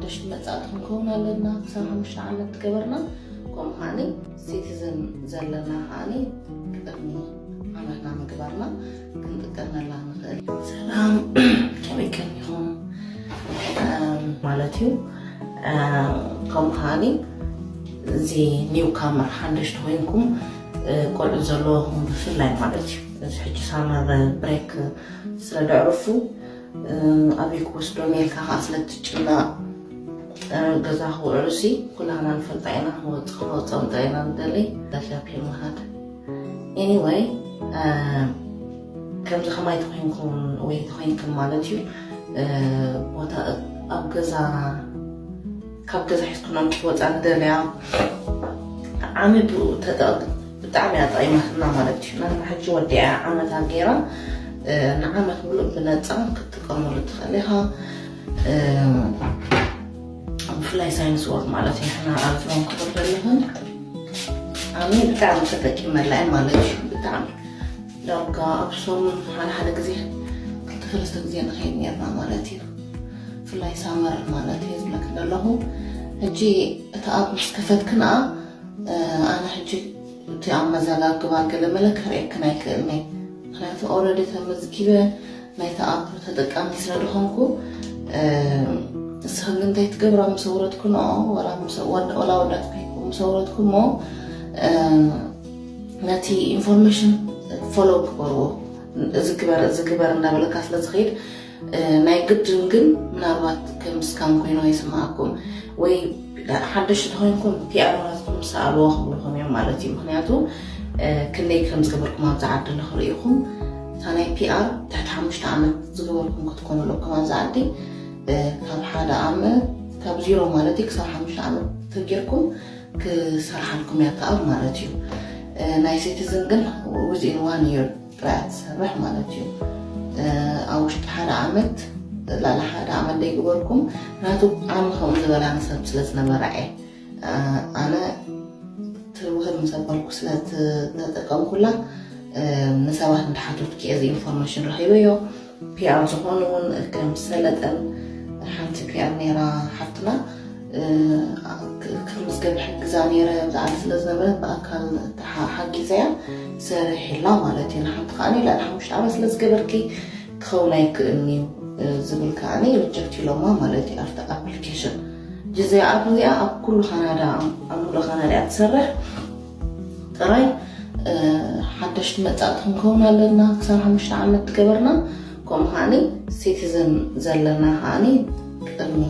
ሓደሽቲ መጻእቲ ክንከውን ኣለና። ክሳብ ሓሙሽተ ዓመት ትገበርና፣ ከምኡ ከዓኒ ሲቲዝን ዘለና ከዓኒ ቅድሚ ዓመትና ምግባርና ክንጥቀመላ ንኽእል። ሰላም፣ ከመይ ከኒኹም ማለት እዩ። ከምኡ ከዓኒ እዚ ኒው ካመር ሓደሽቲ ኮይንኩም፣ ቆልዑ ዘለኹም ብፍላይ ማለት እዩ። እዚ ሕጂ ሳመር ብሬክ ስለ ደዕርፉ፣ ኣበይ ክወስዶም ኢልካ ከዓ ስለ ትጭነቕ፣ ገዛ ክውዕሉ ሲ ኩላህና ንፈልጣ ኢና። ክወፅ ክወፀም ጥራይ ኢና ንደሊ። ዳሻ ፔ ምሃድ። Anyway፣ ከምዚ ከማይ ተኮይንኩም ወይ ተኮይንክን ማለት እዩ። ቦታ ኣብ ገዛ፣ ካብ ገዛ ሒዝኩና ክትወፃ ንደልያ። ዓሚ ብኡ ተጠቅ-፣ ብጣዕሚ እያ ጠቂማትና ማለት እዩ። ናትና ሕጂ ወዲኣ ዓመታ ገይራ፣ ንዓመት ሙሉእ ብነፃ ክትጥቀመሉ ትኽእል ኢኻ። ብፍላይ ሳይንስ ወርክ ማለት እዩ። ንሕና ኣብ ሮም ክብል ዘለኹን ዓሚ ብጣዕሚ ተጠቂመላ እየ ማለት እዩ። ብጣዕሚ ዳርጋ ኣብ ሰሙን ሓደ ሓደ ግዜ ክልተ ሰለስተ ግዜ ንኸይድ ነርና ማለት እዩ። ብፍላይ ሳመር ማለት እየ ዝብለክ ዘለኹ። ሕጂ እቲ ኣፕ ምስ ከፈትክና፣ ኣነ ሕጂ እቲ ኣመዘጋግባ ገለ መለ ከርእየክን ኣይክእልኒ። ምክንያቱ ኦልሬዲ ተመዝጊበ ናይቲ ኣፕ ተጠቃሚ ስለ ዝኾንኩ፣ ንስኽን እንታይ ትገብራ፣ ምስ ኣውረድክንኦ፣ ወላ ምስ ወድ-፣ ወላ ወዳት ከይኩ ምስ ኣውረድኩሞ፣ ነቲ ኢንፎርሜሽን ፎሎ ግበርዎ። እዚ ግበር፣ እዚ ግበር እንዳበለካ ስለ ዝኸይድ፣ ናይ ግድን ግን ምናልባት ከም ስካም ኮይኑ ይስምዓኩም ወይ ሓደሽቲ ተኮይንኩም ፒኣር ናትኩም ሰኣልዎ ክብልኩም እዮም ማለት እዩ። ምክንያቱ ክንደይ ከም ዝገበርኩም ኣብዚ ዓዲ ንክርእይኹም፣ እታ ናይ ፒኣር ትሕቲ ሓሙሽተ ዓመት ዝገበርኩም ክትኮኑ ኣለኩም ኣብዚ ዓዲ። ካብ ሓደ ዓመት፣ ካብ ዜሮ ማለት እዩ ክሳብ ሓሙሽተ ዓመት ተጌርኩም ክሰርሓልኩም እያ እታ ኣፕ ማለት እዩ። ናይ ሲቲዝን ግን ዊዝን ዋን ይር ጥራይ እያ ትሰርሕ ማለት እዩ። ኣብ ውሽጢ ሓደ ዓመት፣ ላዕሊ ሓደ ዓመት ደይግበርኩም። ምክንያቱ ዓሚ ከምኡ ዝበላኒ ሰብ ስለ ዝነበራ እየ። ኣነ ትውህብ ምስ ኣበልኩ ስለ ዝተጠቀምኩላ፣ ንሰባት እንዳሓተትኩ እየ እዚ ኢንፎርሜሽን ረኺበዮ። ፒኣር ዝኾኑ እውን ከም ሰለጠን ሓንቲ ፒኣር ነይራ ሓፍትና፣ ክትምዝገብ ሕግዛ ነይረ። ኣብዚ ዓዲ ስለ ዝነበረት ብኣካል ሓጊዘያ ሰሪሕላ ማለት እዩ። ንሓንቲ ከዓ ልዕሊ ሓሙሽተ ዓመት ስለ ዝገበርኪ ክኸውን ኣይክእልን እዩ ዝብል ከዓ ሪጀክት ኢሎማ ማለት እዩ ኣብቲ ኣፕሊኬሽን። ጅዘያ ኣፕ እዚኣ ኣብ ኩሉ ካናዳ፣ ኣብ ሙሉእ ካናዳ እያ ትሰርሕ። ጥራይ ሓደሽቲ መጻእቲ ክንከውን ኣለና ክሳብ ሓሙሽተ ዓመት ትገበርና። ከምኡ ከዓኒ ሲቲዝን ዘለና ከዓኒ ቅድሚ